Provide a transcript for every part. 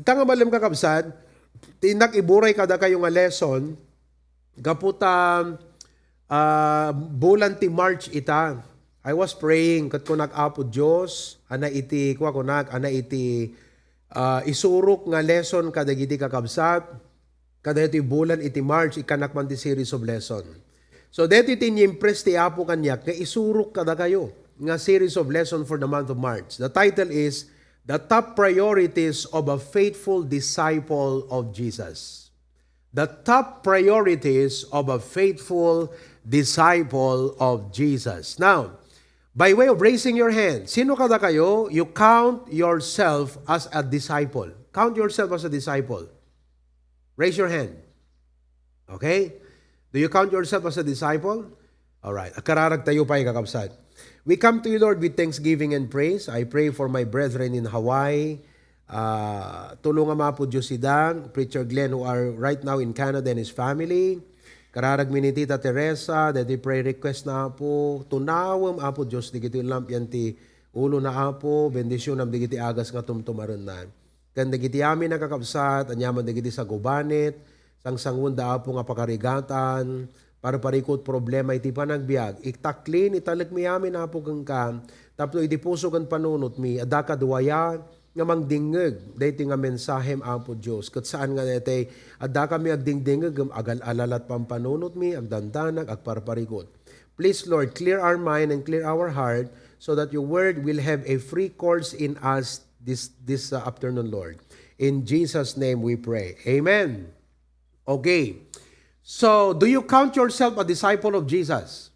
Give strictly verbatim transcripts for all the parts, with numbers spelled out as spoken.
Ita nga malem, kakabsat, ti innak iburay kadakayo nga lesson, gapu ta, ah, bulan ti March ita. I was praying, ket kunak, "Apo Dios, ana iti," kua kunak, "ana iti, ah, isurok nga lesson kadagiti kakabsat, kadagiti bulan iti March, ikkanak man ti series of lesson." So, daytoy ti inyimpress ti Apo kaniak nga isurok kadakayo nga series of lesson for the month of March. The title is The Top Priorities of a Faithful Disciple of Jesus. The top priorities of a faithful disciple of Jesus. Now, by way of raising your hand, sino kadakayo, you count yourself as a disciple? Count yourself as a disciple. Raise your hand. Okay? Do you count yourself as a disciple? All right. Akararag tayo pay, kakabsat. We come to you, Lord, with thanksgiving and praise. I pray for my brethren in Hawaii. Ah, tulongam, Apo Dios, ida, Preacher Glenn, who are right now in Canada, and his family. Kararag mi ni Tita Teresa, daytoy prayer request na, Apo. Tunawem, Apo Dios, dagiti lampian ti ulo na, Apo. Bendisyonam dagiti agas nga tumtumarenna. Ken dagiti amin a kakabsat, aniaman dagiti sagubanit, sangsanguenda, Apo, nga pakarigatan, parparikut, problema iti panagbiag. Itaklin, italekmi amin, Apo, kenka, tapno iti puso ken panunotmi, adda kaduaya nga mangdingngeg daytoy nga mensahem, Apo Dios. Ket saan nga daytoy, adda kami agdingdingngeg, ngem agal-alalat pampanunotmi, agdandanag, agparparikut. Please, Lord, clear our mind and clear our heart so that your word will have a free course in us this, this, uh, afternoon, Lord. In Jesus' name we pray. Amen. Okay. So, do you count yourself a disciple of Jesus?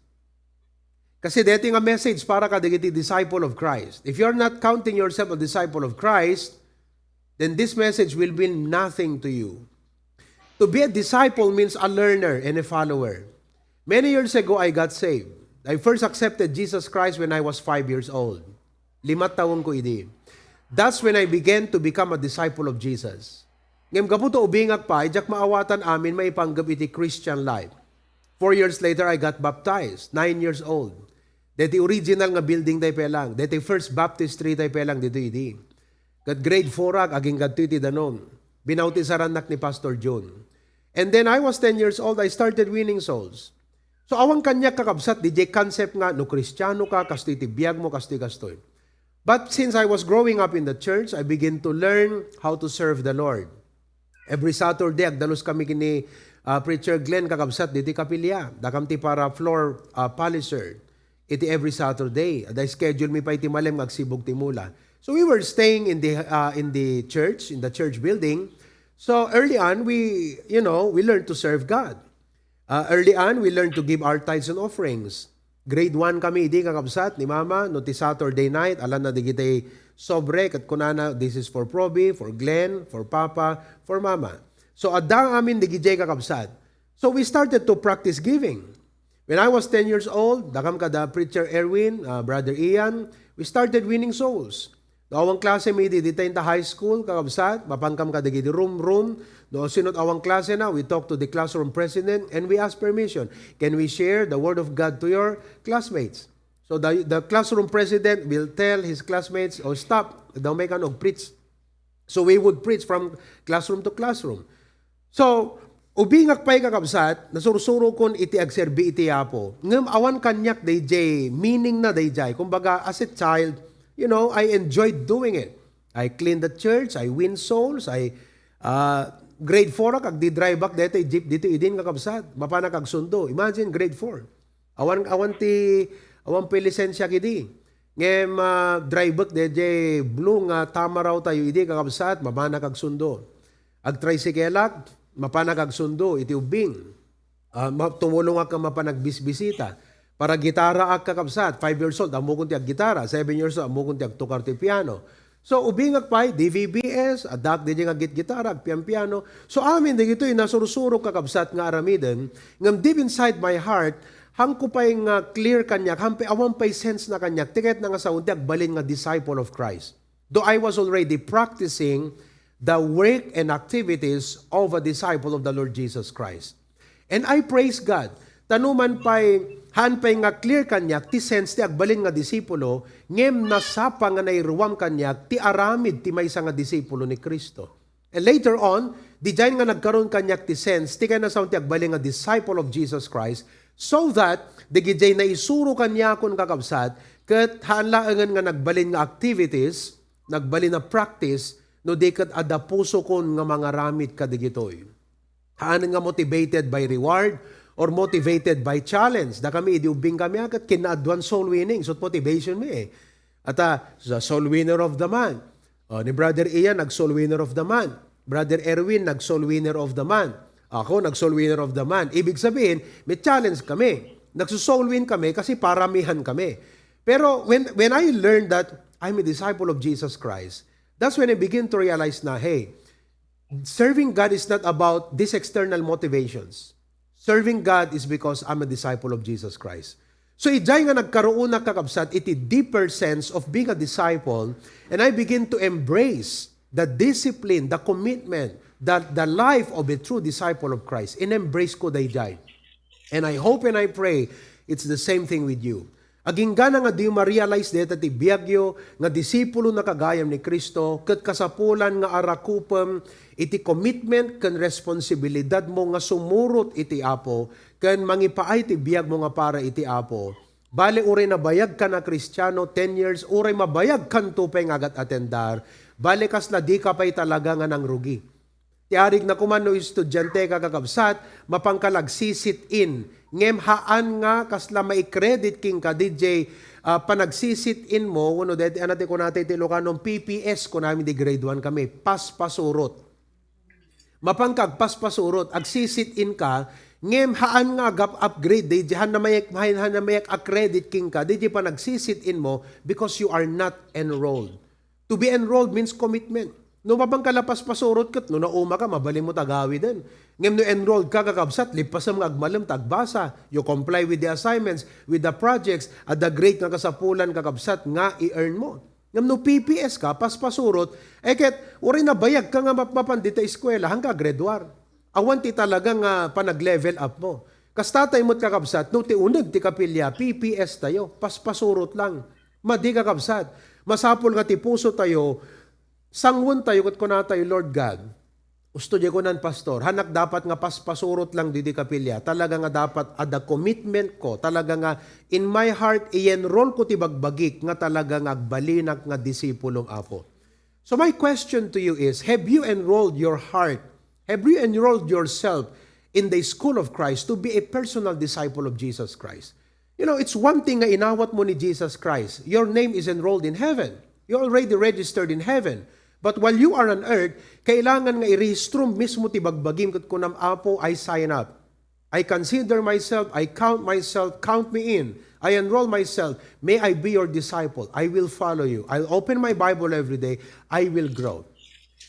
Kasi daytoy nga message para kadagiti disciple of Christ. If you're not counting yourself a disciple of Christ, then this message will mean nothing to you. To be a disciple means a learner and a follower. Many years ago, I got saved. I first accepted Jesus Christ when I was five years old. Lima taon ko idi. That's when I began to become a disciple of Jesus. Ngem gapu ta ubingak pay, diak maawatan amin maipanggep iti Christian life. Four years later, I got baptized, nine years old. Daytoy original nga building tayo pelang. Daytoy First Baptistry tayo pelang ditoy idi. Ket grade four ak, aginggadto iti danum. Binautisarannak ni Pastor Jun. And then I was ten years old, I started winning souls. So, awan kaniak, kakabsat, diay concept nga no Kristiano ka, kastoy ti biag mo, kastoy, kastoy. But since I was growing up in the church, I began to learn how to serve the Lord. Every Saturday, agdalus kami kini, ah, Preacher Glenn, kakabsat, ditoy kapilya. Dakam ti para floor, ah, polisher. Iti every Saturday. Adda schedule mi pay ti malem nga agsibug ti mula. So we were staying in the, ah, in the church, in the church building. So early on, we, you know, we learned to serve God. Ah, early on, we learned to give our tithes and offerings. Grade one kami idi, kakabsat, ni Mama, no ti Saturday night, alanna dagiti sobre, ket kunana, "This is for Proby, for Glenn, for Papa, for Mama." So, adda amin dagiti kakabsat. So, we started to practice giving. When I was ten years old, dakam kada Preacher Erwin, ah, Brother Ian, we started winning souls. No awan klase mi idi, dita inta high school, kakabsat, mapankam kadagiti room-room. No, sino't awan klase na, we talk to the classroom president and we ask permission. Can we share the word of God to your classmates? So the, the classroom president will tell his classmates, "Oh, stop, daw may kan og preach." So we would preach from classroom to classroom. So, ubingak pay, kakabsat, nasursurokon iti agserbi iti Apo. Ngem awan kaniak dayjay meaning na dayjay. Kumbaga, as a child, you know, I enjoyed doing it. I clean the church, I win souls, I, ah, grade four ak, agdi-drive ak daytoy jeep ditoy idin, kakabsat. Mapanak agsundo. Imagine, grade four. Awan, awan ti, awan pay lisensia idi. Ngem, ah, drive-ek dayjay blue nga Tamaraw tayo idi, kakabsat, mapanak agsundo. Agtricycle ak, mapanak agsundo iti ubbing. Ah, ma-, tumulong ak nga mapan agbisbisita. Para gitara ak, kakabsat, five years old, ammokon ti aggitara. Seven years old, ammokon ti agtukar ti piano. So, ubingak pay, D V B S, addak dayjay nga gitgitara, agpianpiano. So, amin dagitoy nasursurok, kakabsat, nga aramiden. Ngem deep inside my heart, hanko pay nga clear kaniak, han pay, awan pay sense na kaniak, ti kayatna nga sao ti agbalin nga disciple of Christ. Though I was already practicing the work and activities of a disciple of the Lord Jesus Christ. And I praise God. Ta no man pay, haan pay nga clear kaniak ti sense ti agbalin nga disipulo, ngem nasapa nga nairuam kaniak ti aramid ti maysa nga disipulo ni Cristo. And later on, didiay nga nagkaroon kaniak ti sense, ti kayatna ti agbalin nga disciple of Jesus Christ, so that, didiay naisuro kaniakon, kakabsat, ket haan laengen nga nagbalin nga activities, nagbalin a practice, no di ket adda pusokon nga mangaramid kadagitoy. Haan nga motivated by reward or motivated by challenge. Da kami, idi ubbing kami, ah, ket kinaaduan soul winning, so motivation mi eh. Ata, sa soul winner of the month. Oh, ni Brother Ian, nag-soul winner of the month. Brother Erwin, nag-soul winner of the month. Ako, nag-soul winner of the month. Ibig sabihin, may challenge kami. Nagso-soul win kami kasi paramihan kami. Pero when, when I learned that I'm a disciple of Jesus Christ, that's when I begin to realize na, hey, serving God is not about these external motivations. Serving God is because I'm a disciple of Jesus Christ. So, idiay nga nagkaroon na, kakabsat, iti deeper sense of being a disciple, and I begin to embrace the discipline, the commitment, the, the life of a true disciple of Christ. In-embrace ko daydiay. And I hope and I pray it's the same thing with you. Aginggana nga di ma-realize dayta ti biagyo nga disipulo na kagayam ni Cristo, ket kasapulan nga arakupem iti commitment ken responsibilidadmo nga sumurot iti Apo ken mangipaay ti biagmo nga para iti Apo. Bale, uray nabayagkan a Kristiano, ten years, uray mabayagkanto pay nga agat-atendar, bale, kasla dika pay talaga nga nangrugi. Ti arigna koma no estudiante ka, kakabsat, mapanka la agsi-sit-in. Ngem haan nga kasla mai-credit kenka didiay, ah, panagsi-sit-in mo, wenno daytoy, ano ti kunata iti Ilocano, P P S, kunami di grade one kami, paspasurot. Mapanka agpaspasurot, agsi-sit-in ka, ngem haan nga agap-upgrade, didiay, haan na mayak-, haan, haan na mayak-accredit kenka, didiay panagsi-sit-in mo because you are not enrolled. To be enrolled means commitment. No, mapanka la paspasurot ket no nauma ka, mabalin mo ta gawiden. Ngem no enrolled ka, kakabsat, lipasem nga agmalem ta agbasa. You comply with the assignments, with the projects, adda great nga kasapulan, kakabsat, nga i-earn mo. Ngem no P P S ka, paspasurot, eh ket, uray nabayag ka nga map-, mapan dita eskwela, hangga graduar. Awan ti talaga nga panag-level up mo. Kasta tayo met, kakabsat, no ti uneg ti kapilya, P P S tayo, paspasurot lang. Madi, kakabsat. Masapul nga ti puso tayo, sangwen tayo ket kuna tayo, "Lord God, usto di kunan, Pastor, hanak dapat nga paspasurot lang didi kapilya. Talaga nga dapat adda commitment ko. Talaga nga in my heart, i-enroll ko ti bagbagik nga talaga nga agbalinak nga disipulom, Apo." So my question to you is, have you enrolled your heart? Have you enrolled yourself in the school of Christ to be a personal disciple of Jesus Christ? You know, it's one thing nga inawat mo ni Jesus Christ. Your name is enrolled in heaven. You're already registered in heaven. But while you are on earth, kailangan nga irehistrom mismo ti bagbagim ket kunam, "Apo, I sign up. I consider myself, I count myself, count me in. I enroll myself. May I be your disciple. I will follow you. I'll open my Bible every day. I will grow."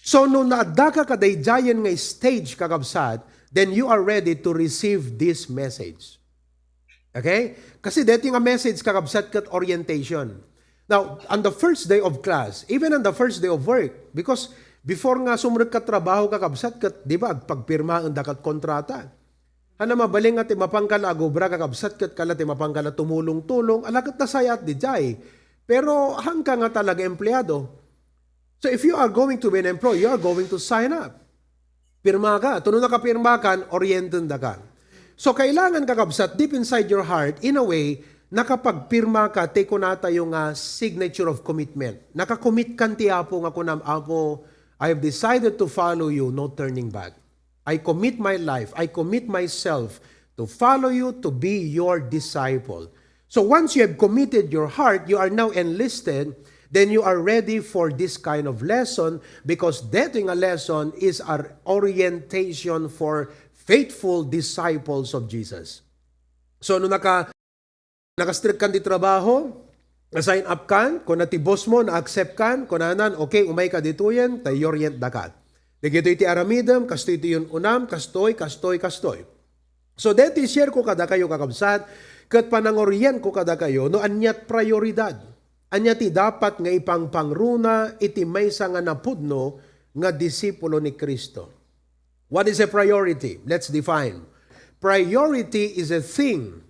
So, no naadda ka kadaydiayen nga stage, kakabsat, then you are ready to receive this message. Okay? Kasi deti nga message, kakabsat, ket orientation. Now, on the first day of class, even on the first day of work, because before nga sumrek ka trabaho, kakabsat, ket, di ba, agpagpirmaen da kat kontrata. Haan na mabalin nga ti mapanka la agobra, kakabsat, ket kala ti mapanka la tumulong-tulong, ala ket nasayaat didiay. Pero hangka nga talaga empleado. So if you are going to be an employee, you are going to sign up. Pirma ka. Tuno nakapirma kan, orienten da ka. So kailangan, kakabsat, deep inside your heart, in a way, nakapagpirma ka, ti kunatayo nga signature of commitment. Nakakommit kan ti Apo nga kunam, "Apo, I have decided to follow you, no turning back." I commit my life, I commit myself to follow you, to be your disciple. So once you have committed your heart, you are now enlisted, then you are ready for this kind of lesson because that thing a lesson is our orientation for faithful disciples of Jesus. So no naka nakastrek kan ti trabaho, na-sign up kan, kuna ti boss mo, na-accept kan, kunanan, "Okay, umay ka ditoyen, ta i-orient da ka. Dagitoy ti aramidem, kastoy ti yun-unam, kastoy, kastoy, kastoy." So, deti share ko kadakayo, kakabsat, ket panangorient ko kadakayo, no aniat prioridad. Ania ti dapat nga ipangpangruna iti maysa nga napudno nga disipulo ni Cristo? What is a priority? Let's define. Priority is a thing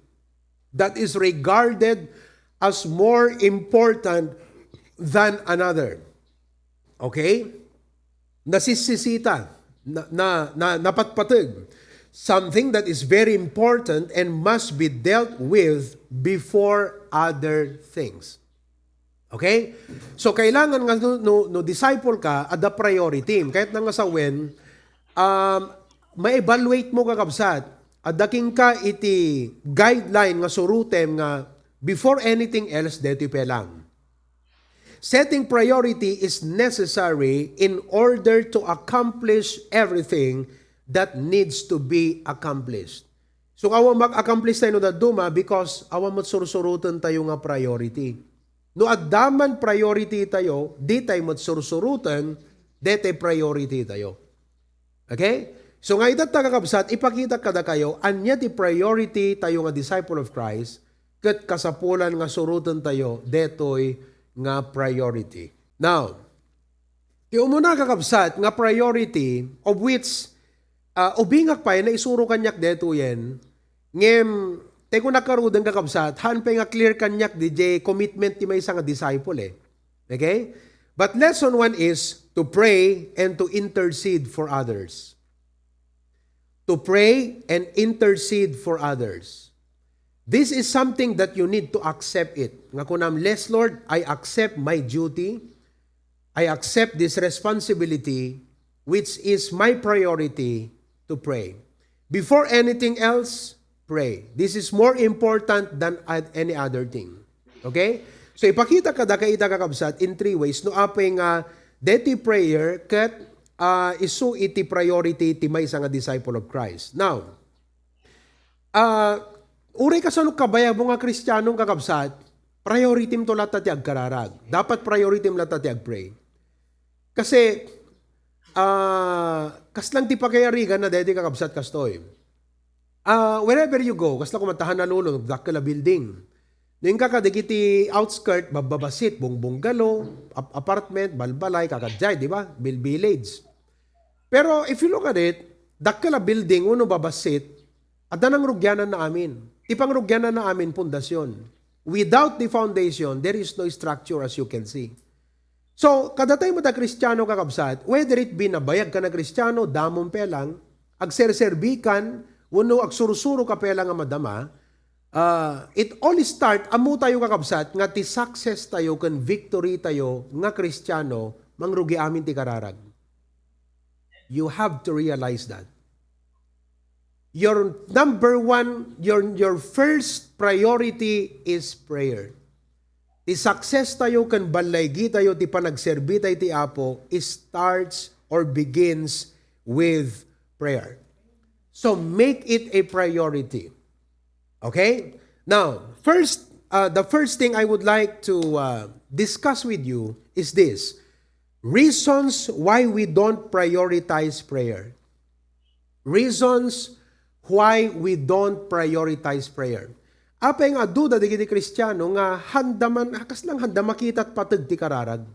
that is regarded as more important than another. Okay? nasisisita, na, na, na, napatpateg. Something that is very important and must be dealt with before other things. Okay? So, kailangan nga no, no, no disciple ka, adda priority. Kahit na nga sawen, um, ma-evaluate mo, kakabsat, adda kenka iti guideline nga surotem nga before anything else, detoy pay lang. Setting priority is necessary in order to accomplish everything that needs to be accomplished. So, awan mag-accomplish tayo no dadduma because awan met sursuroten tayo nga priority. No adda man priority tayo, di tayo met sursuroten, detoy priority tayo. Okay? So, nga itatta, kakabsat, ipakita kadakayo, ania ti priority tayo nga disciple of Christ, ket kasapulan nga suroten tayo detoy nga priority. Now, ti umuna, kakabsat, nga priority of which, ah, ubingak pay, naisuro kaniak detoyen, ngem, ti kunak ngaruden, kakabsat, haan pay nga clear kaniak diay commitment ti maysa nga disciple, eh. Okay? But lesson one is to pray and to intercede for others. To pray and intercede for others. This is something that you need to accept it. Nga kunam, "Yes, Lord, I accept my duty. I accept this responsibility, which is my priority to pray. Before anything else, pray. This is more important than a-, any other thing." Okay? So, ipakita kadakayo ita, kakabsat, in three ways. No, apay nga, deti prayer, ket, ah, isu iti priority ti maysa nga disciple of Christ. Now, ah, uray kasano kabayag mo nga Kristiano, kakabsat, priority mo to latta ti agkararag. Dapat priority mo latta ti agpray. Kasi, ah, kaslang ti pakayarigan na deti, kakabsat, kastoy. Ah, wherever you go, kasla kumatahan na lolo, dakkel a building. No, inka kadagiti outskirt, babbabasit, bungbunggalo, ap-, apartment, balbalay, kakadiay, di ba? Bil-, village. Pero if you look at it, dakkel a building, uno babassit, adda nangrugianan na amin. Ti pangrugianan na amin, pundasyon. Without the foundation, there is no structure, as you can see. So, kadatayo met a Kristiano, kakabsat, whether it be nabayag ka na Kristiano, damon pay lang, agserserbikan, wenno agsursuro ka pay lang nga madama, ah, it all start, ammo tayo, kakabsat, nga ti success tayo ken victory tayo nga Kristiano, mangrugi amin ti kararag. You have to realize that. Your number one, your, your first priority is prayer. Ti success tayo ken ballaygi tayo ti panagserbi tayo ti Apo starts or begins with prayer. So make it a priority. Okay? Now, first, uh, the first thing I would like to, uh, discuss with you is this. Reasons why we don't prioritize prayer. Reasons why we don't prioritize prayer. Apay nga adu dagiti Kristiano nga handa man, kaslang handa makita pateg ti kararag.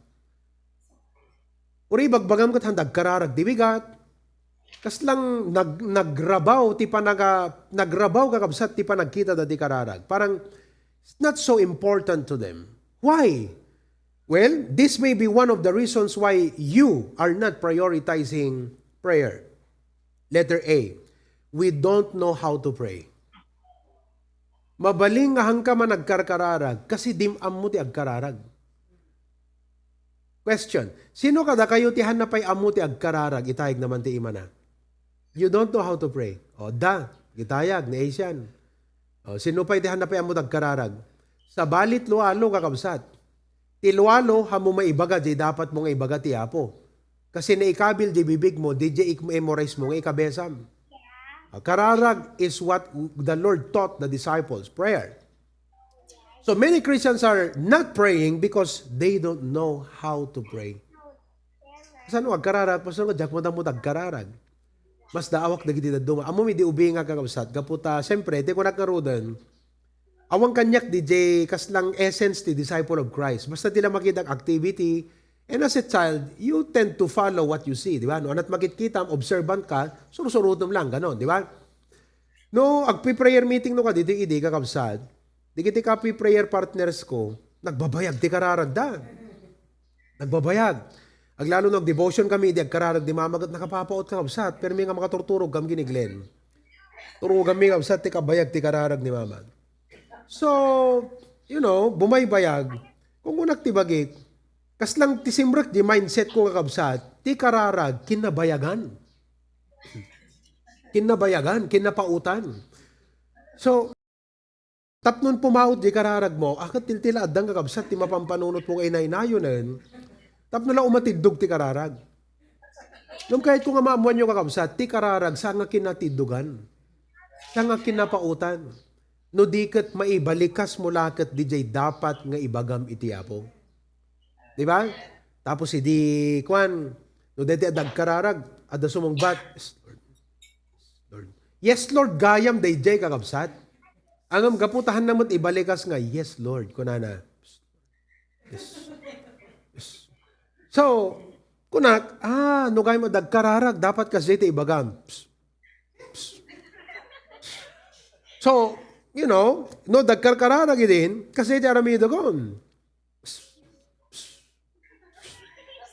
Uray ibagbagam ket handa agkararag ti bigat. Kaslang nag-, nagrabaw ti panaga-, nagrabaw, kakabsat, ti panagkita dati kararag. Parang, it's not so important to them. Why? Well, this may be one of the reasons why you are not prioritizing prayer. Letter A, we don't know how to pray. Mabalin nga haanka man agkarkararag, kasi dim ammo ti agkararag. Question, sino kadakayo ti haanna pay ammo ti agkararag, itayag naman ti imana? You don't know how to pray. O, da, itayag ni Asian. O, sino pay ti haanna pay ammo ti agkararag? Sabali ti lualo, kakabsat. Ti lualo, ammo maibaga, di dapat mo nga ibaga ti Apo. Kasi naikabil di bibig mo, di di ik-, memorize mo nga ikabesam. A kararag is what the Lord taught the disciples, prayer. So many Christians are not praying because they don't know how to pray. Kasano agkararag? Pastor, nga diak madamot agkararag. Mas daawak dagiti dadduma. Ammo mi di ubingak, kakabsat. Gapu ta, siyempre, ti kunak ngaruden, awan kaniak di jay kaslang essence ti disciple of Christ. Basta ti la makitak activity, and as a child, you tend to follow what you see, di ba? No, anat makitkitam, observant ka, sursurutom lang, ganon, di ba? No, agpi-prayer meeting no kadito idi, kakabsat, dagiti kapi-prayer partners ko, nagbabayag ti kararagda. Nagbabayag. Aglalo no ag-devotion kami, di agkararag ni Mama, ket nakapapaot, kakabsat. Permi nga makaturturog kami ni Glenn. Turuganmi, kakabsat, ti kabayag ti kararag ni Mama. So, you know, bumaybayag. Kung kunak ti bagik, kasla ti simrek di mindset ko, kakabsat, ti kararag, kinabayagan. Kinabayagan, kinapautan. So, tapno pumaut di kararag mo, a, ket tiltila addan, kakabsat, ti mapampanunot mo nga inaynayonen, tapno la umatiddog ti kararag. Ngem kayatko nga maammoanyo, kakabsat, ti kararag, saan nga kinatiddogan? Saan nga kinapautan? No di ket maibalikas mo la ket diay dapat nga ibagam iti Apo. Di ba? Tapos idi, kuan, no daytoy adda agkararag, adda sumungbat, "Yes, Lord. Lord." Yes, Lord, gayam daydiay, kakabsat. Ngem gapu ta haanna met ibalikas nga, "Yes, Lord," kunana. Yes. Yes. So, kunak, ah, no gayam adda agkararag, dapat kasdiay ti ibagam. Psst. Psst. So, you know, no, dagkarkararag idin, kasdiay ti aramidekon.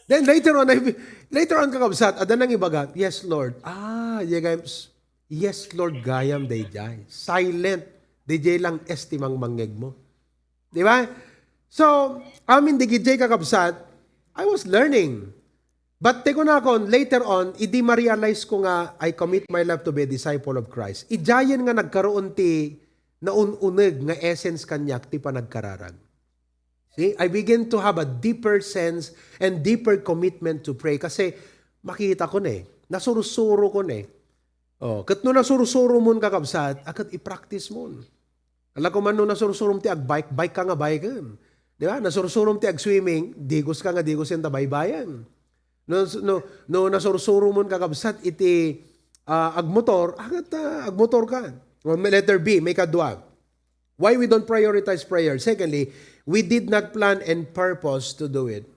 Then later on, I, later on, kakabsat, adda nangibaga, "Yes, Lord." Ah, diay gayam, "Yes, Lord," gayam daydiay. Silent. Daydiay lang S ti mangmangngeg mo. Di ba? So, amin diay kakabsat, I was learning. But ti kunakon, later on, idi ma-realize ko nga I commit my life to be a disciple of Christ, idiayen nga nagkaroon ti naun-uneg nga essence kaniak ti panagkararag. See, I begin to have a deeper sense and deeper commitment to pray kasi makita ko ne, nasursuro ko ne. Oh, ket no nasursuro mon, kakabsat, a, ket i-practice mon. Ala ko man no nasursurom ti agbike, bike ka nga biken. Di ba? Nasursurom ti agswimming, digos ka nga digosen ta baybayan. No, no, no nasursurom mon, kakabsat, iti, ah, agmotor, a, ket, ah, agmotor ka. O, may letter B, maikadua. Why we don't prioritize prayer? Secondly, we did not plan and purpose to do it.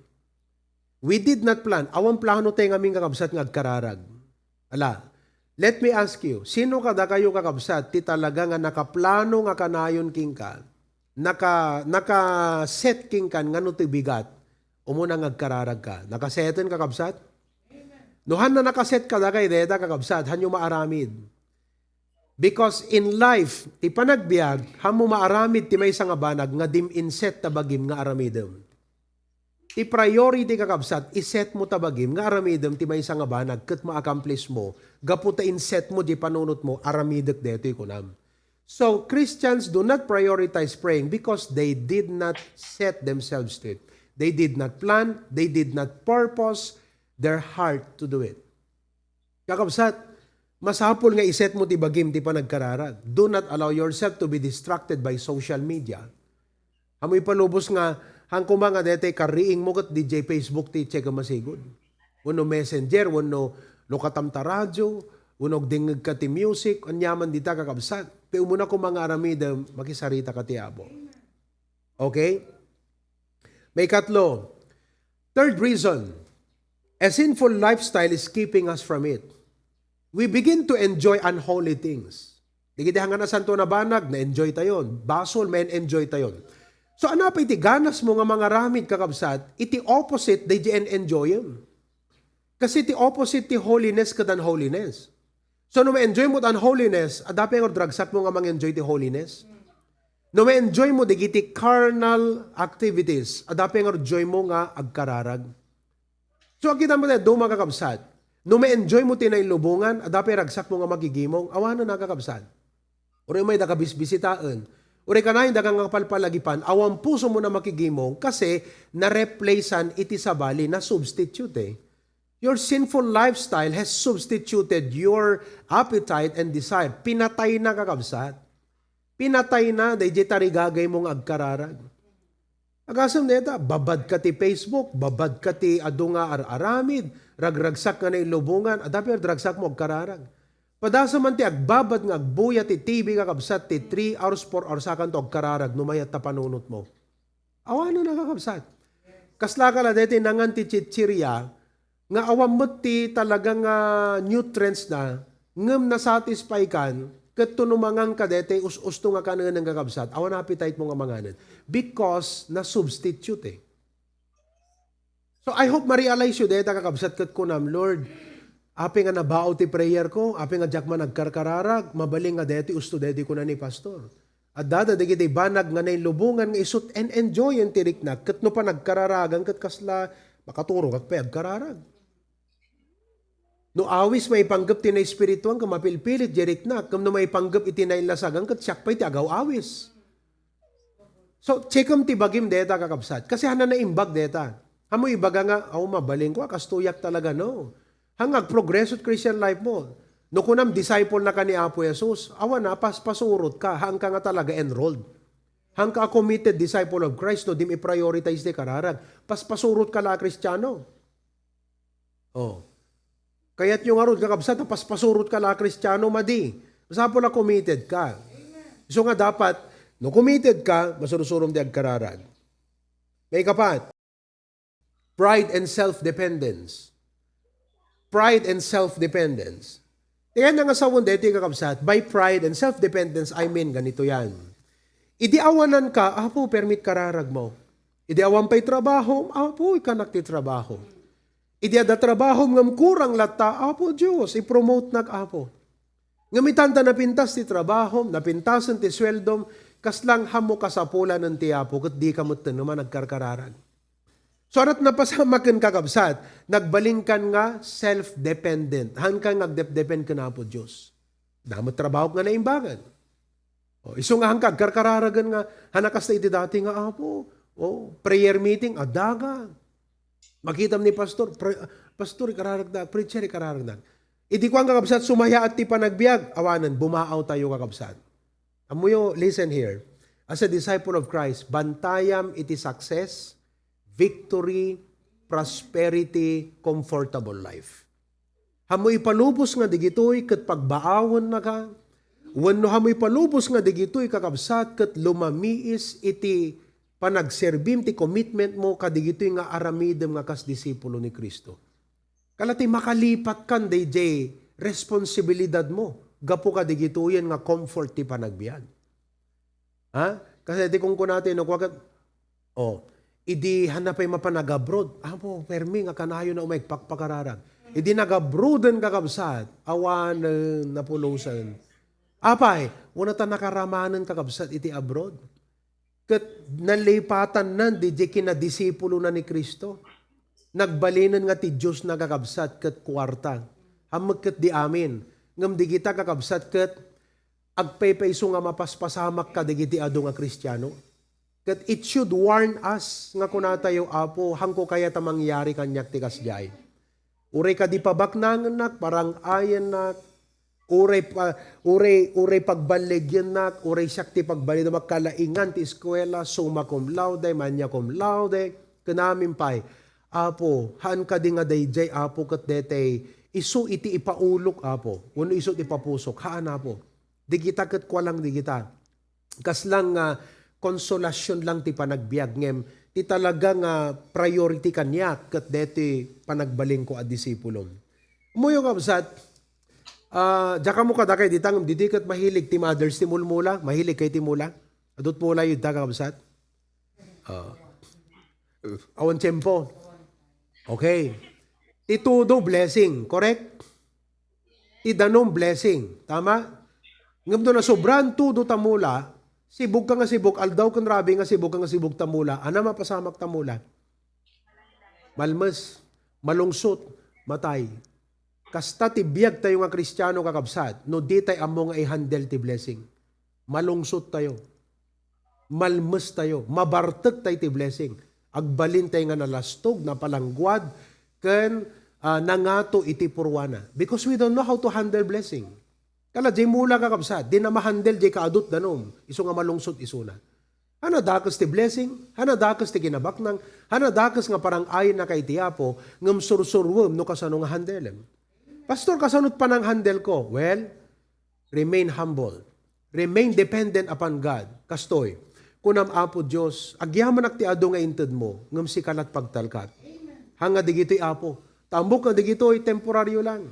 We did not plan. Awan plano tayo ngamin, kakabsat, nga agkararag. Ala, let me ask you, sino kadakayo, kakabsat, ti talaga nga nakaplano nga kanayon kenka, naka-, naka-set kenka nga no ti bigat, umuna nga agkararag ka? Nakaseten, kakabsat? No haanna nakaset kadakay dayta, kakabsat, haanyo maaramid. Because in life, ti panagbiag, haanmo maaramid ti maysa nga banag nga dim inset ta bagim nga aramidem. Ti priority, kakabsat, iset mo ta bagim nga aramidem ti maysa nga banag ket ma-accomplish mo gapu ta inset mo diay panunot mo, "Aramidek daytoy," kunam. So, Christians do not prioritize praying because they did not set themselves to it. They did not plan, they did not purpose their heart to do it. Kakabsat, masapul nga iset mo ti bagim ti panagkararag. Do not allow yourself to be distracted by social media. Haanmo ipalubos nga, haan koma nga daytoy karriing mo ket diay Facebook ti check a masigud. Wenno Messenger, wenno lukatam ta radio, wenno agdengngeg ka ti music, aniaman dita, kakabsat. Ti umuna koma nga aramidem, makisarita ka ti Apo. Okay? Maikatlo, third reason, a sinful lifestyle is keeping us from it. We begin to enjoy unholy things. Dagiti hangan a santo a banag, na-enjoy tayon. Basol, ma-enjoy tayon. So, ania pay ti ganas mo nga mangaramid, kakabsat, iti opposite daydi en-enjoyem? Kasi ti opposite ti holiness ket unholiness. So, no ma-enjoy mo ti unholiness, adda pay nga ragsak mo nga mang-enjoy ti holiness? No ma-enjoy mo dagiti carnal activities, adda pay nga ragsak mo nga agkararag? So, akita mo tayo, duma, kakabsat. No ma-enjoy mo ti nailubongan, adda pay ragsak mo nga makigimong, awanen a, kakabsat. Uray mayda ka bisbisitaen. Uray kanayon da ka nga palpalagipan, awan puso mo na makigimong kasi na-replacean iti sabali, na-substitute eh. Your sinful lifestyle has substituted your appetite and desire. Pinatay na, kakabsat. Pinatay na, daydi tarigagay mo nga agkararag. Agasem dayta, babad ka ti Facebook, babad ka ti adu nga ar-aramid, ragragsak nga nailubongan, adda pay ragsak mo agkararag. Padasem man ti agbabad nga agbuya ti T V, kakabsat, ti three hours, four hours, sakanto agkararag no mayat ta panunot mo. Awanen a, kakabsat. Kasla ka la daytoy nangan ti chichirya, nga awan met ti talaga nga nutrients na, ngem na-satisfy kan, ket no mangan ka daytoy us-usto nga kaneneng, kakabsat, awan appetite mo nga manganen. Because na-substitute eh. So I hope ma-realize yu deta, kakabsat, ket kunam, "Lord, apay nga nabaw ti prayer ko, apay nga diak man agkarkararag, mabalin nga deti usto deti kuna ni pastor." Adda dagiti banag nga nailubongan nga isut' en-enjoyen ti riknak, ket no panagkararagan ket kasla makaturogak pay agkararag. No awis maipanggep ti naespirituan ket mapilpilit di riknak, ngem no maipanggep iti nailasagan ket siak pay ti agaw-awis. So, checkem ti bagim deta, kakabsat. Kasi hana naimbag deta. Ammo ibaga nga, "Aw, mabalin ko, a, kastoyak talaga, no?" Haan nga agprogreso ti Christian life mo. No kunam, disciple na ka ni Apo Jesus, awan na, pas-, pasurot ka, haan ka nga talaga enrolled. Haan ka a committed disciple of Christ, no, dim i-prioritize ti kararag. Pas-, pasurot ka la a Kristiano. Oh. Kayatyo ngarud, kakabsat, a paspasurot ka la a Kristiano, madi. Masapul a committed ka. Isu nga dapat, no committed ka, masursurom ti agkararag. Maikapat, pride and self-dependence. Pride and self-dependence. Ti kayatna nga sawen deti, kakabsat, by pride and self-dependence, I mean, ganito yan. Idi awanan ka, Apo, permit kararag mo. Idi awan pay trabaho, Apo, ikanak ti trabaho. Idi adda trabahom ngem kurang latta, Apo Dios, i-promotenak, Apo. Ngem itan ta napintas ti trabahom, napintasen ti sueldom, kasla nga ammo kasapulanen ti Apo, ket dika metten a managkarkararag. So, ania't napasamak ken, kakabsat, nagbalinkan nga self-dependent. Haankan nga agdepdepend ken Apo Dios. Adda met trabahok nga naimbagan. O, isu nga haanka agkarkararagan nga, haanna kasta iti dati nga, Apo, o, prayer meeting, adda ka. Makitam ni pastor, pre-, pastor, ikararagda, preacher, ikararagda. Idi kuan, kakabsat, sumayaat ti panagbiag, awanen, bumaaw tayo, kakabsat. Ammoyo, listen here. As a disciple of Christ, bantayam iti success, victory, prosperity, comfortable life. Ammo ipalubos nga digitoy ket pagbaawennaka, wenno ammo ipalubos nga digitoy, kakabsat, ket lumamiis iti panagserbim ti commitment mo kadigitoy nga aramidem nga kas disipulo ni Cristo. Kala ti makalipatkan daydiay responsibilidad mo gapu kadigitoyen nga comfort ti panagbiag. Ha? Kasi ti kunkuna ti no, kuwagat, oh, idi haanna pay mapan ag-abroad, Apo, permi nga kanayon a umay agpakpakararag. Idi nag-abroaden, kakabsat, awanen, napulosen. Apay, wen ta nakaramanen, kakabsat, iti abroad. Ket nalipatanna daydiay kinadisipulona ni Cristo. Nagbalinen nga ti Diosna, kakabsat, ket kuarta. Ammek ket di amin. Ngem digita, kakabsat, ket agpaypayso nga mapaspasamak kadagiti adu nga Kristiano. Ket it should warn us nga kunatayo, Apo, haanko kayat a mangyari kaniak ti kasdiay. Uray kadi pabaknangennak, parang-ayennak, uray pa-, uray, uray pagballigyennak, uray siak ti pagballigyennak, kalaingan ti eskuela, summa cum laude, magna cum laude, ken amin pay. Apo, haan kadi nga daydiay, Apo, ket daytoy isu iti ipaulok, Apo, wenno isu ti ipapusok? Haan, Apo. Digita ket kua lang digita. Kasla nga konsolasyon lang ti panagbiag, ngem ti talaga nga priority kaniak ket deti panagbalinko a disipulom. Ammoyo, kabsat, ah, diak ammo kadakay dita, ngem didi ket mahilig ti mothers ti mulmula, mahilig kay ti mula. Adut mula yun ta, kabsat? Ah. Awan tiempo. Okay. Ti tudo, blessing, correct? Ti danum, blessing. Tama? Ngem no nasobraan tudo ta mula, sibog ka nga sibog, aldaw ken rabii nga sibog ka nga sibog ta mula, ania mapasamak ta mula? Malmes, malungsot, matay. Kasta ti biag tayo nga Kristiano, kakabsat, no di tay ammo nga i-handle ti blessing. Malungsot tayo. Malmes tayo, mabartek tay ti blessing. Agbalin tay nga nalastog, napalangguad, ken, ah, nangato iti purwana. Because we don't know how to handle blessing. Kala jay mula, kakabsat, di na ma-handle jay kaadut danum, isu nga malungsot isuna. Haan a dakes ti blessing, haan a dakes ti kinabaknang, haan a dakes nga parang-ayen na kay ti Apo, ngem sursuruem no kasano nga handlem. Pastor, kasano panang-handle ko? Well, remain humble. Remain dependent upon God. Kastoy, kunam, Apo Dios, agyamanak ti adu nga inted mo, ngem sika lat pagtalkat. Haan nga digitoy, Apo. Tambok nga digitoy, temporaryo lang.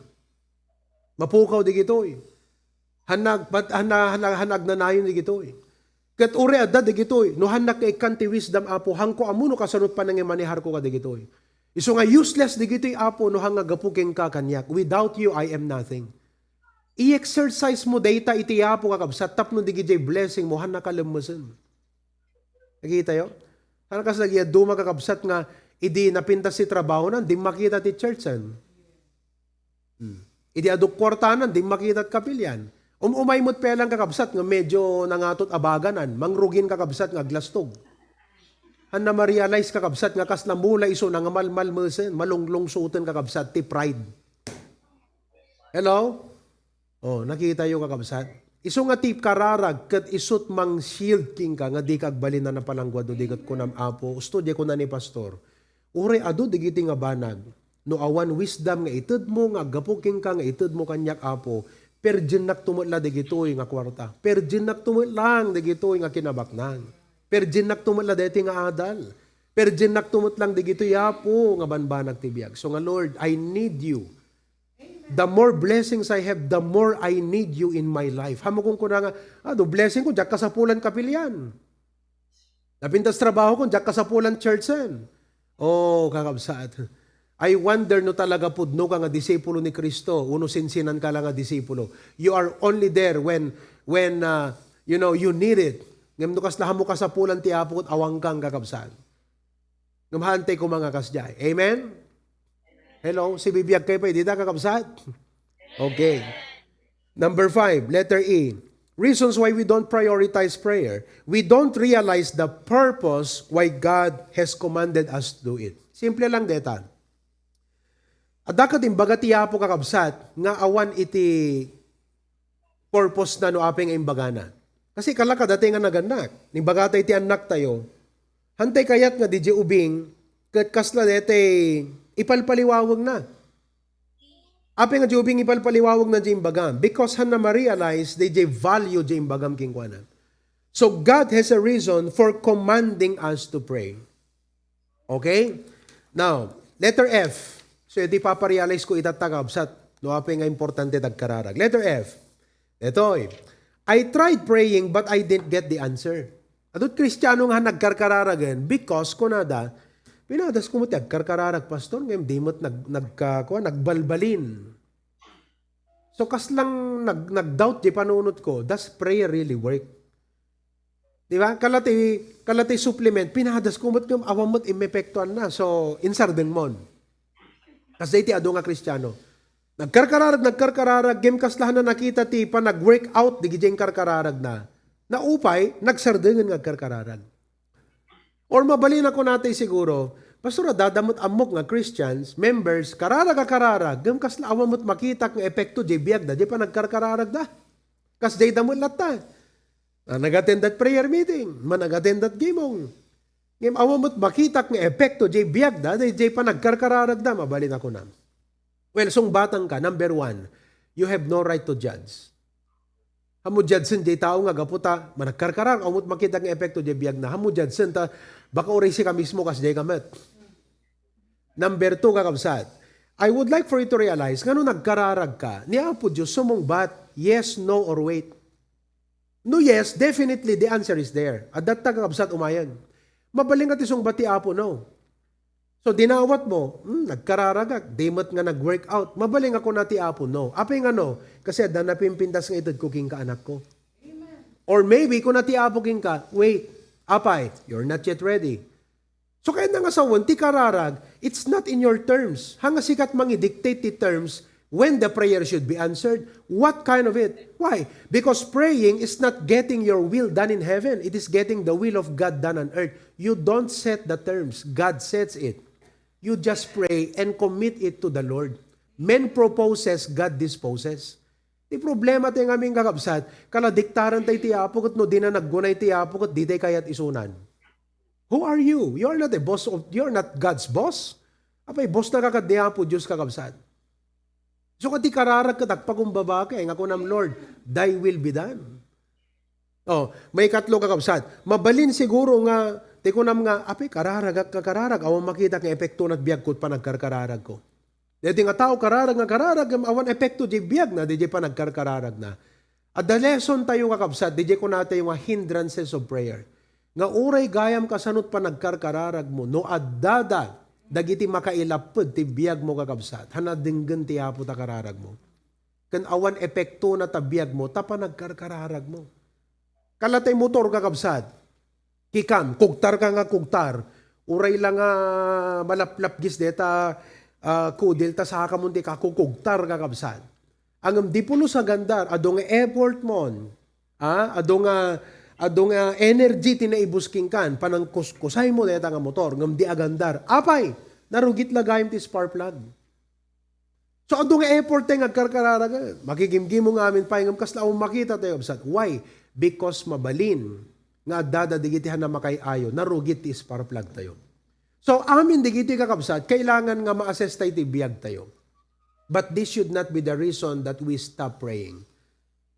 Mapukaw digitoy. Haan nga agpat-, haan nga, haan nga, haan nga agnanayon digitoy. Ket uray adda digitoy, no haannak nga ikkan ti wisdom, Apo, haanko ammo no kasano panangimaneharko kadigitoy. Isu nga useless digitoy Apo no hanga gapu kenka kaniak. Without you, I am nothing. I-exercise mo dayta iti Apo, kakabsat, tapno digidiay blessing mo, han nakalemmesen. Nakita yo? Hana kas nagyadduma, kakabsat, nga idi napintas ti trabaho na, di makita ti church, an? Hmm. Idi adu kuartanan, di makita ti kapilian. Um-, umay met pay lang, kakabsat, nga medyo nangatot abaganan, mangrugin, kakabsat, nga aglastog. Hanna ma-realize, kakabsat, nga kasla mula isu nga malmalmesen, malunglungsoten, kakabsat, ti pride. Hello? Oh, nakita yo, kakabsat? Isu nga ti kararag ket isut mang-shield kenka nga dika agbalin a napalangguad no di ket kunam, Apo, usto di kuna ni pastor, uray adu digiti nga banag, no awan wisdom nga itedmo nga aggapu kenka nga itedmo kaniak, Apo, perdiennakto met la digitoy nga kuarta. Perdiennakto met lang digitoy nga kinabaknang. Perdiennakto met la daytoy nga adal. Perdiennakto met lang digitoy, Apo, nga banbanag ti biag. So nga, Lord, I need you. The more blessings I have, the more I need you in my life. Hamo kunkuna nga, ah, no blessing ko, diak kasapulan kapilian. Napintas trabaho ko, diak kasapulan churchen. Oh, kakabsat. I wonder no talaga pudno ka nga disipulo ni Cristo, uno sinsinan ka lang nga disipulo. You are only there when, when, uh, you know, you need it. Ngem no kasla hamo kasapulan ti Apo, ket awan kang, kakabsat. Ngem hantay koma nga kasdiay. Amen? Hello? Sibibiag kayo pa, dita, kakabsat? Okay. Number five, letter E. Reasons why we don't prioritize prayer. We don't realize the purpose why God has commanded us to do it. Simple lang deta. Adda ket imbaga ti Apo, kakabsat, nga awan iti purpose na no apay nga imbagana. Kasi kala kadatayo nga nagannak. Imbagatayo ti annaktayo. Hantay kayat nga didiay ubing, ket kasla daytoy ipalpaliwawengna. Apay nga diay ubing ipalpaliwawengna diay imbagam? Because hanna ma-realize diay value diay imbagam kenkuana. So God has a reason for commanding us to pray. Okay? Now, letter F. So, iti paparealize ko itatta, kakabsat, no apay nga importante ti agkararag. Letter F. Daytoy, "I tried praying but I didn't get the answer." Adut Kristiano nga nagkarkararagen because kunada, "Pinadas ko met ti agkarkararag, Pastor, ngem di met nag-, nagka-, kuan, nagbalbalin." So, kaslang nag-, nag-doubt diay panunot ko, does prayer really work? Di ba? Kalati, kalati supplement, pinadas ko met ngem awan met immepektuanna. So, insardengmon. Kasdiay ti adu nga Kristiano. Nagkarkararag, nagkarkararag, ngem kasla hanna nakita ti panag-workout digidiay inkarkararagna. Naupay, nagsardengen nga agkarkararag. Or mabalin a kunatayo siguro, "Pastor, adda met ammok nga Christians, members, kararag a kararag, ngem kasla awan met makitak nga epekto diay biagda, diay panagkarkararagda." Kasdiay da met latta. Ah, nag-attend that prayer meeting, man nag-attend that gimong. Ngem awan met makitak nga epekto diay biagda, diay, diay panagkarkararagda, mabalin a kunam. Well, sungbatanka, number one, you have no right to judge. Hamu judgesen diay tao nga gapu ta managkarkararag, awan met makitak nga epekto diay biagna. Hamu judgesen ta baka uray sika mismo kasdiay ka met. Number two, kakabsat, I would like for you to realize nga no nagkararag ka, ni Apo Dios sumungbat, yes, no, or wait. No yes, definitely the answer is there. Addatta, kakabsat, umayen. Mabalin nga ti sungbat ti Apo, no. So, dinawat mo, "Hmm, nagkararagak, di met nga nag-workout." Mabalin nga kuna ti Apo, no. Apay nga no? Kasi adda napimpintas nga itedko kenka, anakko. Or maybe, kuna ti Apo kenka, "Wait, apay, you're not yet ready." So, kayatna nga sawen, ti kararag, it's not in your terms. Hanga sika ti mangidictate ti terms when the prayer should be answered. What kind of it? Why? Because praying is not getting your will done in heaven. It is getting the will of God done on earth. You don't set the terms. God sets it. You just pray and commit it to the Lord. Men proposes, God disposes. Ti problema tayo ngamin, kakabsat, kaladiktaran tayo ti Apo, ket no dina naggunay ti Apo, ket di tayo kayat isunan. Who are you? You are not a boss of, you are not God's boss. Apay, boss na ka ket ni Apo Dios, kakabsat. So, ket ti kararag ket agpakumbaba ka, eh, nga kunam, "Lord, thy will be done." Oh, maikatlo, kakabsat. Mabalin siguro nga, ti kunam nga, "Apay, kararagak nga kararag, awan makitak nga epekto na ti biagko, panagkarkararag ko." Daytoy nga tao, kararag nga kararag, ngem awan epekto diay biagna, diay panagkarkararagna. Adda lesson tayo, kakabsat, diay kunatayo nga hindrances of prayer. Nga uray gayam kasano ti panagkarkararag mo, no addada, dagiti makailaped ti biagmo, kakabsat, han nadenggen ti Apo ta kararagmo. Ken awan epektona ta biagmo ta panagkarkararagmo. Kala tay motor, kakabsat. Kikam, kugtar ka nga kugtar. Uray la nga malaplapgis deta, ah, kudil ta saka mon ti kakukugtar, kakabsat. Ngem di pulos agandar, adu nga effort mon. Ah, adu nga, adu nga energy ti naibus kenka, panangkuskusay mo deta nga motor, ngem di agandar. Apay, narugit la gayam ti spark plug. So, adu nga effort tayo nga agkarkararag. Makigimgimong amin pay, ngem kasla awan makita tayo, kabsat. Why? Because mabalin nga adda dagiti han a makay-ayo, narugit ti spark plug tayo. So, amin dagiti, kakabsat, kailangan nga ma-assess tayo ti biag tayo. But this should not be the reason that we stop praying.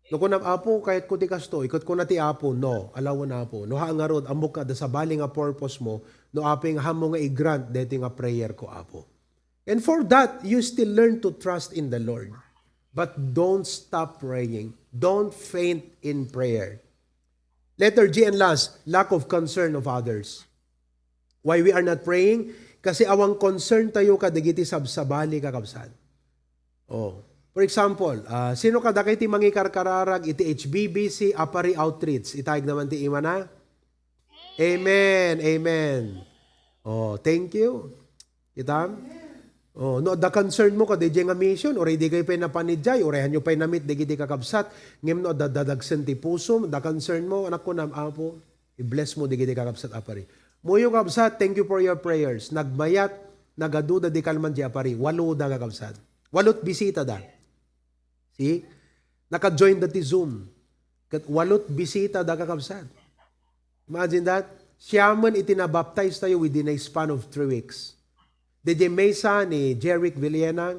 No kunam, "Apo, kayatko ti kastoy," ket kuna ti Apo, "No, alawen, Apo. No, ha, ngarud, ammok nga adda sabali nga purpose mo, no apay nga haanmo nga i-grant daytoy nga prayer ko, Apo." And for that, you still learn to trust in the Lord. But don't stop praying. Don't faint in prayer. Letter G and last, lack of concern of others. Why we are not praying? Kasi awan concern tayo kadagiti sabsabali, kakabsat. Oh. For example, ah, sino kadagiti mangikarkararag iti H B B C Apari Outreach? Itayeg naman ti imana. Amen. Amen. Oh, thank you. Kitam? Oh, no, adda concern mo kadaydiay nga mission, uray di kayo pay napanidiay, uray hanyo pay namit dagiti kakabsat, ngem no adda dadagsen ti pusom, adda concern mo, anak ko, nam, Apo, i-bless mo dagiti kakabsat a pari. Muyo, kabsat, thank you for your prayers. Nagmayat, nagaduda di kalman di a pari. Walo da, kakabsat. Walot bisita da. See? Naka-join da ti Zoom. Ket walot bisita da, kakabsat. Imagine that. Siamen iti nabaptize tayo within a span of three weeks. Daydiay misa ni Jeric Villena,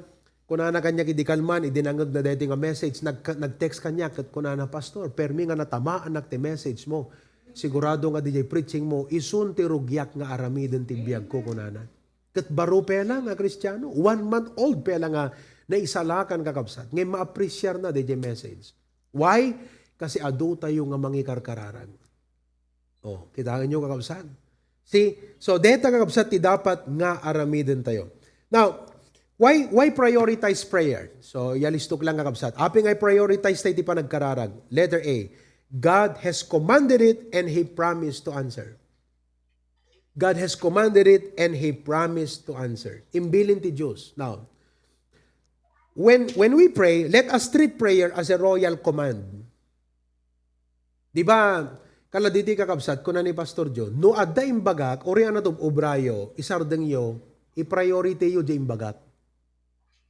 kunana kaniak idi kalman, idi nangngegna daytoy nga message, nag-, nag-text kaniak ket kunana, "Pastor, permi nga natamaanak ti message mo. Sigurado nga daydiay preaching mo, isun ti rugiak nga aramiden ti biagko," kunana. Ket baro pay la nga Kristiano, one month old pay la nga naisalakan, kakabsat, nga ma-appreciarna daydiay message. Why? Kasi adu tayo nga mangikarkararag. Oh, kitaenyo, kakabsat? See? So, deta, kakabsat, ti dapat nga aramiden tayo. Now, why, why prioritize prayer? So, ialistok lang, kakabsat. Apay nga i-prioritize tayo ti panagkararag? Letter A, God has commanded it and He promised to answer. God has commanded it and He promised to answer. Imbilin ti Diyos. Now, when, when we pray, let us treat prayer as a royal command. Di ba, kala diti, kakabsat, kuna ni Pastor John, "No adda imbagak, uray a natub-obrayo, isardengyo, i-priority yo di imbagak."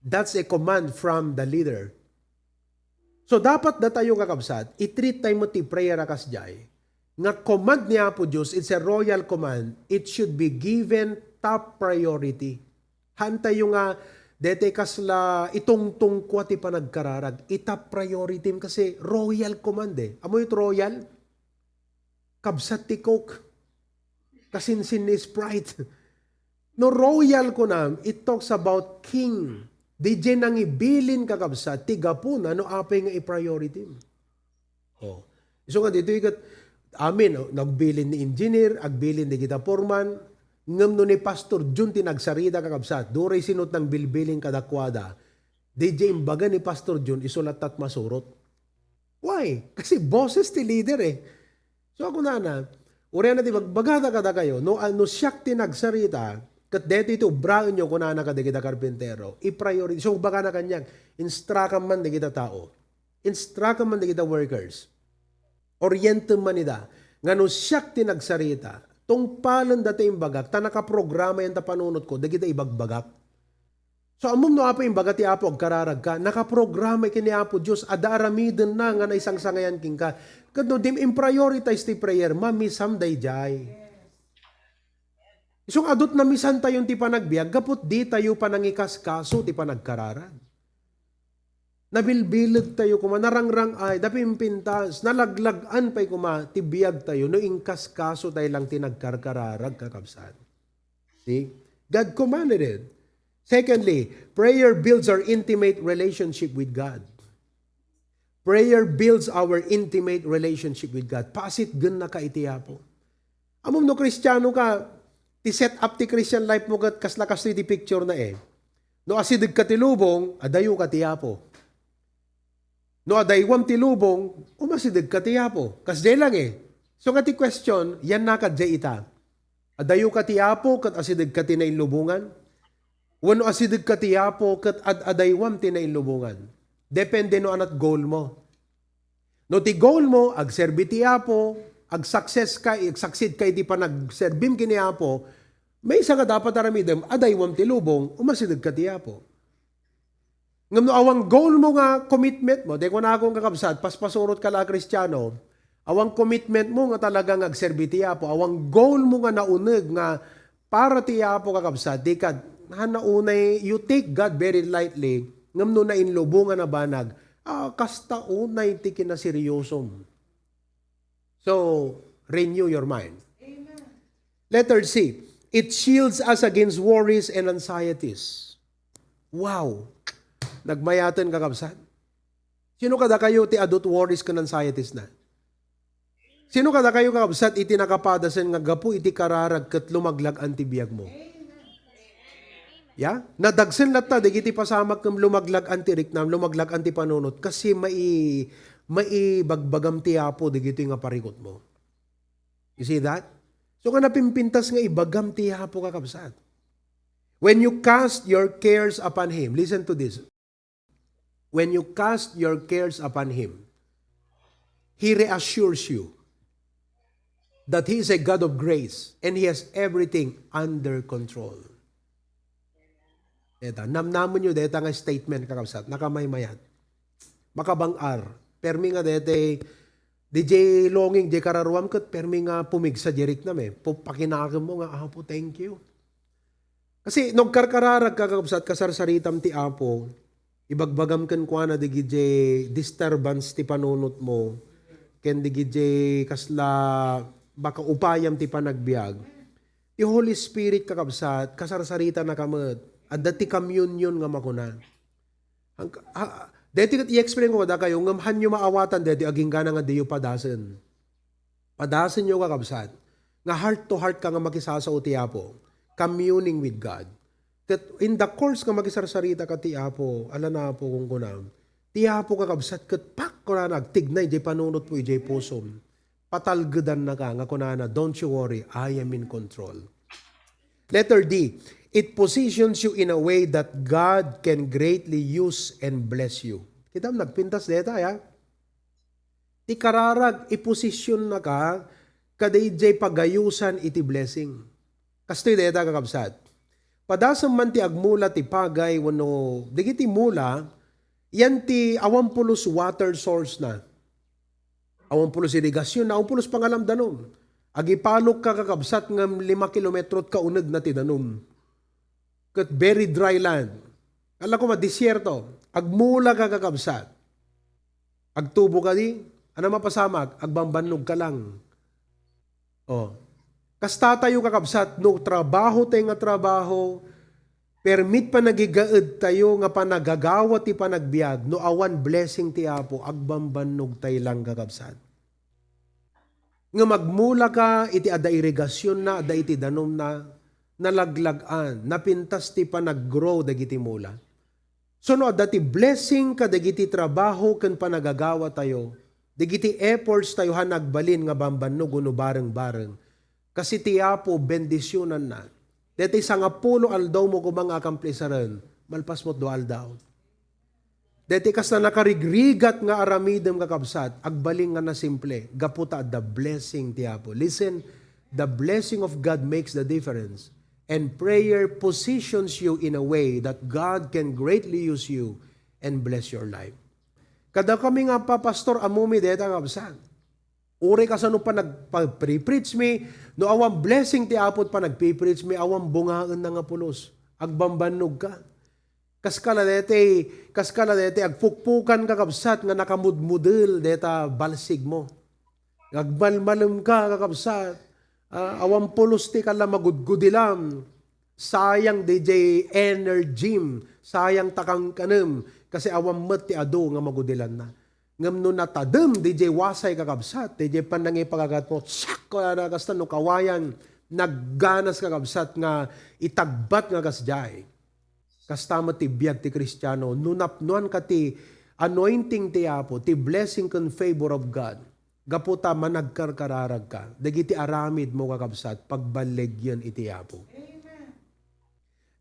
That's a command from the leader. So, dapat datayo, kakabsat, i-treat tayo met ti prayer a kasdiay. Nga command ni Apo Dios, it's a royal command. It should be given top priority. Haan tayo nga, dete kasla itungtungkua ti panagkararag. I-top priority kasi royal command eh. Amo it royal? Kabsat ti Coke. Kasinsin ni Sprite. No royal kunam, it talks about king. Di jay nangibilin, kakabsat, ti gapuna no apay nga i-priority mo. Oh. Isu nga ditoy ket amin, oh, nagbilin ni engineer, agbilin ni kita foreman, ngem no ni Pastor Jun ti nagsarita, kakabsat, duray sinot nang bilbilin kadakuada. Di jay imbaga ni Pastor Jun, isu lattat masurot. Why? Kasi boses ti leader eh. So, ako nana, uray na ti bagbagata kadakayo, no, ah, no siak ti nagsarita, ket daytoy ti ubraenyo, kunana kadagita karpintero, i-priority. So, bagana kaniak, instruct-am man dagita tao. Instruct-am man dagita workers. Orientam man ida. Nga no siak ti nagsarita, tungpalen data imbagak, ta nakaprograma yan ta panunotko, dagita ibagbagak. So, ammom no apay imbaga ti Apo, agkararag ka, nakaprograma ken ni Apo Dios, adda aramidenna nga naisangsangayan kenka. Ket no dim imprioritize ti prayer, mamisam daydiay. Isu nga adut namisan tayon ti panagbiag, gapu ti ditayo panangikaskaso ti panagkararag. Nabilbileg tayo koma, narangrang-ay, napimpintas, nalaglag-an pay koma ti biag tayo no inkaskaso tayo lang ti nagkarkararag, kakabsat. See? God commanded it. Secondly, prayer builds our intimate relationship with God. Prayer builds our intimate relationship with God. Pasitgennaka iti Apo. Ammom no Kristiano ka, Ti set up ti Christian life mo ket kasla kastoy ti picture na eh. No asidegka ti lubong, adayoka ti Apo. No adaywam ti lubong, umasidegka ti Apo. Kasdiay lang eh. So nga ti question, yan na kadjay ita. Adayoka ti Apo ket asidegka ti nainlubongan? Wenno asidegka ti Apo ket ad-adaywam ti nainlubongan? Depende no anat goal mo. No ti goal mo, agserbi ti Apo, agsuccess ka, agsucceed ka iti panagserbim ken ni Apo, maysa nga dapat aramidem, adaywam ti lubong, umasidegka ti Apo. Ngem no awan goal mo nga commitment mo, di ko na akong kakabsat, paspasurot ka la a Kristiano, awan commitment mo nga talagang agserbi ti Apo, awan goal mo nga nauneg nga para ti Apo kakabsat, di ka, han na unay, you take God very lightly, ngem no nainlubongan a banag, ah, kasta unay ti kinaseryosom. So, renew your mind. Letter C, it shields us against worries and anxieties. Wow! Nagmayaten, kakabsat. Sino kadakayo ti adut worries ken anxieties na? Sino kadakayo, kakabsat, iti nakapadasen nga gapu iti kararag ket lumaglag-an ti biag mo? Ya? Nadagsen latta dagiti pasamak ngem lumaglag-an ti riknam, lumaglag-an ti panunot, kasi mai-, maibagbagam ti Apo dagitoy nga parikut mo. You see that? So, nga napimpintas nga ibagam ti Apo, kakabsat. When you cast your cares upon Him, listen to this. When you cast your cares upon Him, He reassures you that He is a God of grace and He has everything under control. Deta, namnamon yo deta nga statement, kakabsat, nakamaymayat. Makabang-ar. Permi nga deta, di jay longing, jay kararuam ket permi nga pumigsa jay riknam eh. Pu-, pakinakem mo nga, "Apo, thank you." Kasi no agkarkararag ka, kakabsat, kasarsaritam ti Apo, ibagbagam kenkuana dagiti disturbance ti panunot mo, ken dagiti kasla baka upayam ti panagbiag. Ti Holy Spirit, kakabsat, kasarsaritana ka met. Adda ti communion nga makuna. Ang, ah, deti ket i-explain ko kadakayo, ngem hanyo maawatan deti aginggana nga diyo padasen. Padasenyo, kakabsat, nga heart to heart ka nga makisasao ti Apo, communing with God. Ket in the course nga makisarsarita ka ti Apo, ala na Apo, kunkunam, ti Apo, kakabsat, ket pak, kunana, agtignay jay panunot mo, ijay pusom. Patalgedanna ka, nga kunana, "Don't you worry, I am in control." Letter D, it positions you in a way that God can greatly use and bless you. Kitam, nagpintas deta, ya? Ti kararag, iposisionnaka kadaydiay pagayusan iti blessing. Kastoy dayta, kakabsat. Padasem man ti agmula ti pagay wenno dagiti mula, yan ti awan pulos water source na. Awan pulos irigasyon na, awan pulos pangalam danum. Agipalok ka, kakabsat, ngem lima kilometro ti kauneg na ti danum. Ket very dry land. Ala koma, desierto. Agmula ka, kakabsat. Agtubo ka di, ano mapasamak? Agbambannog ka lang. Oh. Kasta tayo, kakabsat, no trabaho tayo nga trabaho, permit panagigaed tayo nga panagagawa ti panagbiag, no awan blessing ti Apo, agbambannog tayo lang, kakabsat. Ngem agmula ka iti adda irigasyon na, adda iti danum na, nalaglag-an, napintas ti panaggrow dagiti mula. So, no adda ti blessing kadagiti trabaho ken panagagawa tayo, dagiti efforts tayo han agbalin nga bambannog wenno bareng-bareng, kasi ti Apo bendisionanna. Deti sangapulo aldaw mo koma nga akampliisaren, malpas mo dua aldaw. Deti kasla nakarigrigat nga aramidem, kakabsat, agbalin nga nasimple, gapu ta adda blessing ti Apo. Listen, the blessing of God makes the difference. And prayer positions you in a way that God can greatly use you and bless your life. Kada kami nga papastor, ammom deta, kakabsat. Uray kasano panagpa-, pre-preach mi, no awan blessing ti Apo panagpe-preach mi, awan bungaenna nga pulos. Agbambannog ka. Kaskala deti, kaskala deti, agpukpukan, kakabsat, nga nakamudmudel deta balsig mo. Agmalmalem ka, kakabsat. Ah, awan pulos ti kala magudgudilam. Sayang diay energy, sayang takankanem, kasi awan met ti adu nga magudilanna. Ngem no natadem diay wasay, kakabsat, diay panangipagagat mo, tsak, kaya na kasta no kawayan, nagganas, kakabsat, nga itagbat nga kasdiay. Kasta met ti biag ti Kristiano. No napnuanka ti anointing ti Apo, ti blessing ken favor of God, gapu ta managkarkararagka, dagiti aramidmo, kakabsat, pagballigyen iti Apo.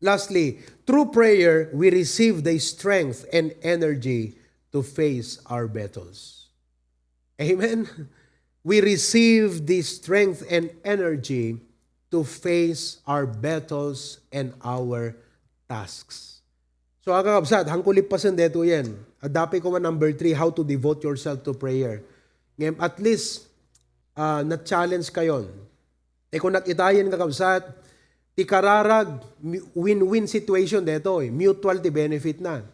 Lastly, through prayer, we receive the strength and energy to face our battles. Amen? We receive the strength and energy to face our battles and our tasks. So, kakabsat, hangko lippasen detoyen. Adda pay koma number three, how to devote yourself to prayer. Ngem at least, ah, na-challenge kayon. Ti kunak itayen, kakabsat, ti kararag, mi-, win-win situation detoy. Mutual ti benefit na.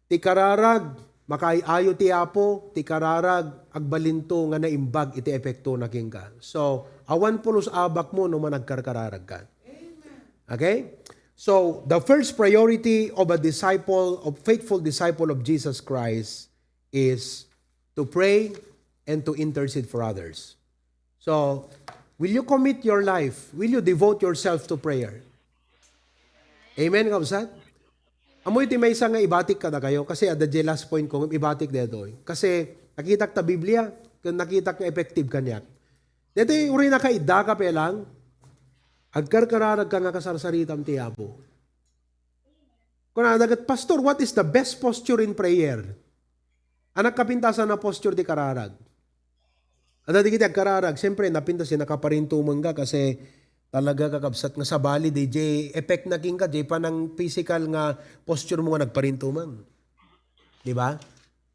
Ti kararag, makaay-ayo ti Apo, ti kararag, agbalinto nga naimbag iti epektona kenka. So, awan pulos abakmo no managkarkararagka. Okay? So, the first priority of a disciple, of faithful disciple of Jesus Christ is to pray and to intercede for others. So, will you commit your life? Will you devote yourself to prayer? Amen, kabsat? Amoy ti maysa nga ibatik kadakayo, kasi adda jay last point ko, ibatik detoy. Kasi nakitak ta Biblia, ken nakitak nga effective kaniak. Detoy, uri na kaidda ka pelang, agkarkararag ka nga kasarsaritam ti Apo. Kuna dagat, "Pastor, what is the best posture in prayer?" Anak kapintasan na posture ti kararag. Adda dagiti agkararag, siyempre, napintas ti nakaparintumeng ka kasi talaga, kakabsat, nga sabali, di jay effect na kenka, jay panang physical nga posture mo nga nagparintumeng. Di ba?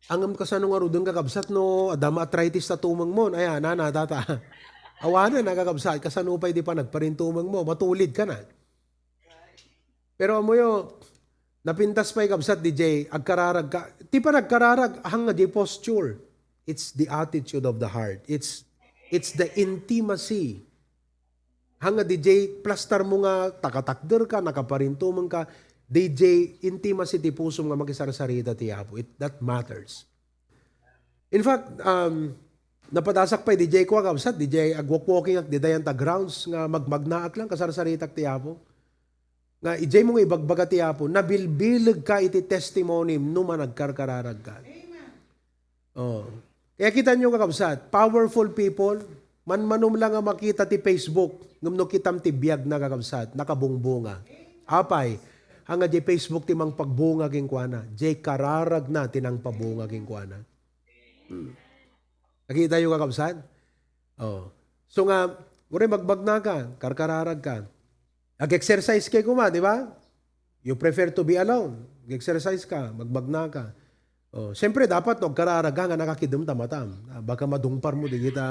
Ngem kasano ngaruden, kakabsat, no adda ma-arthritis ta tumengmo? Aya, nana, tata. Awanen, a, kakabsat, kasano pay di panagparintumengmo? Matulid ka na. Pero amoyo, napintas pay, kabsat, di jay agkararag ka. Ti panagkararag, hanga jay posture. It's the attitude of the heart. It's, it's the intimacy. Hanga di jay plastar mo nga takatakder ka, nakaparintumeng ka, di jay intimacy ti pusom nga makisarsarita ti Apo. It, that matters. In fact, um, napadasak pay di jay kua, kabsat, di jay agwalk-walking ak di dayan ta grounds nga magmagnaak lang, kasarsaritak ti Apo. Nga, ijay mo nga ibagbaga ti Apo, nabilbileg ka iti testimony no managkarkararag ka. Oh. Kaya kita nyo, kakabsat, powerful people, manmanom lang nga makita ti Facebook, ngem no kitam ti biag na, kakabsat, nakabungbunga. Apay, hanga di Facebook ti mangpagbunga kenkuana, di kararag na ti nangpabunga kenkuana. Hmm. Nakita yo, kakabsat? Oh. So nga, uray magmagna ka, karkararag ka. Ag-exercise kay kuma, di ba? You prefer to be alone. Ag-exercise ka, magmagna ka. Oh, siyempre, dapat no, agkararag ka nga nakakidem ta matam. Ah, baka madungpar mo, di kita,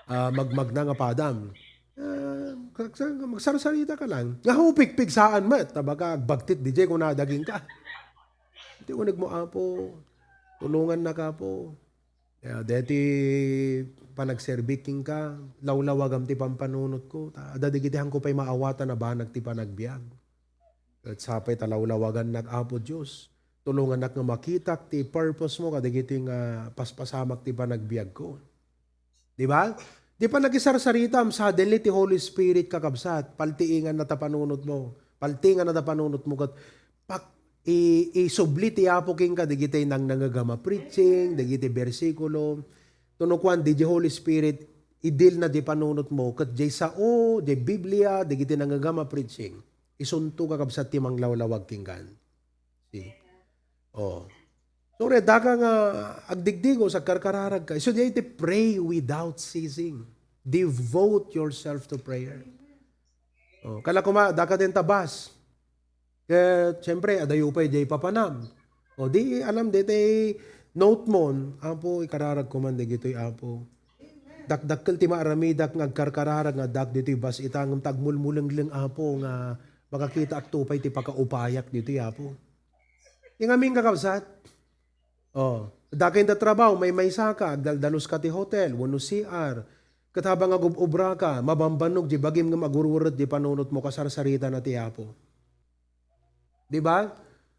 ah, magmagna nga padam. Ah, magsa-, magsarsarita ka lang. Nga ho, pigpigsaan met, ta baka agbagtit di jay, kuna daging ka. Iti uneg mo, Apo, tulungan na ka, Apo. Ya, deti panagserbi kenka, lawlawagam ti pampanunotko. Ta, adda digiti hangko pay maawatan a banag ti panagbiag. Ket sapay ta lawlawagannak, Apo Dios. Tulongannak nga makitak ti purpose mo kadagiti nga paspasamak ti panagbiagko. Di ba? Di pa nakisarsaritam, suddenly ti Holy Spirit, kakabsat, paltiingan na ta panunot mo. Paltiingan na ta panunot mo ket pak-, i-, isubli ti Apo kenka dagiti nangnangegam a preaching, dagiti bersikulo. Tuno kuan, di, di Holy Spirit, idil na di panunot mo, ket di sao, di Biblia, dagiti nangegam a preaching. Isunto, kakabsat, ti manglawlawag kenkan. See? Oh. So, re, daka nga agdigdigo, agkarkararag ka. Isu di iti pray without ceasing. Devote yourself to prayer. Oh, kala kuma, daka din tabas. Ket, siyempre, adayo pay jay papanam. O, di, alam, ditoy note mo, Apo, ikararag ko man dagitoy, Apo. Dakdakkel ti maaramidak nga agkarkararag nga addaak ditoy bas ita, ngem ta agmulmulengleng, Apo, nga makakitaak to pay ti pakaupayak ditoy, Apo. Ti ngamin, kakabsat. Oh, dakay da trabaho, maymaysa ka, agdaldalos ka ti hotel, wenno C R. Ket habang agub-obra ka, mabambannog di bagim ngem agurweret di panunot mo, kasarsarita na ti Apo. Di ba?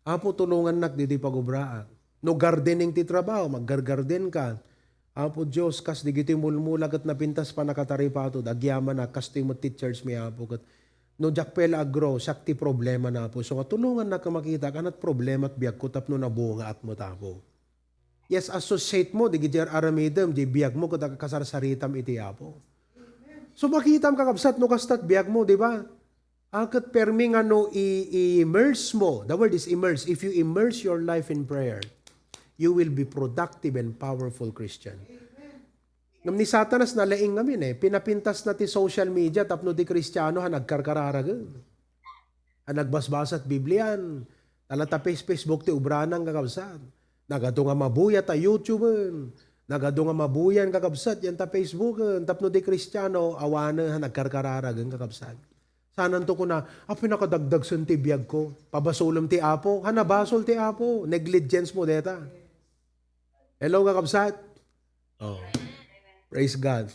Apo, tulongannak ditoy pagubraak. No gardening ti trabaho, maggargarden ka. Apo Dios, kas digitoy mulmula ket napintas pannakataripato, agyamanak, kastoy met ti church mi, Apo, ket no diak pay la aggrow, siak ti problema na, Apo. So, nga tulongannak nga makita, anat problema ti biagko tapno nabungaak met, Apo. Yes, associate mo, digiti aramidem, di biagmo, ket agkasarsaritam iti Apo. So, makitam, kakabsat, no kastat biagmo, di ba? Ah, ket permi nga no i-, i-immerse mo, the word is immerse. If you immerse your life in prayer, you will be productive and powerful Christian. Ngem ni Satanas nalaing ngamin eh. Pinapintas na ti social media tapno ti Kristiano han agkarkararageng. Han agbasbasat Biblian. Tala ta face-, Facebook ti ubranan, kakabsat. Nagadu nga mabuya ta YouTuben. Nagadu nga mabuyan, kakabsat, yan ta Facebooken. Tapno ti Kristiano, awanen han agkarkararageng, kakabsat. Sananto kuna, "Ah, pinakadagdagsen ti biagko." Pabasolem ti Apo. Han nabasol ti Apo. Negligence mo deta. Hello, kakabsat? Oh. Praise God.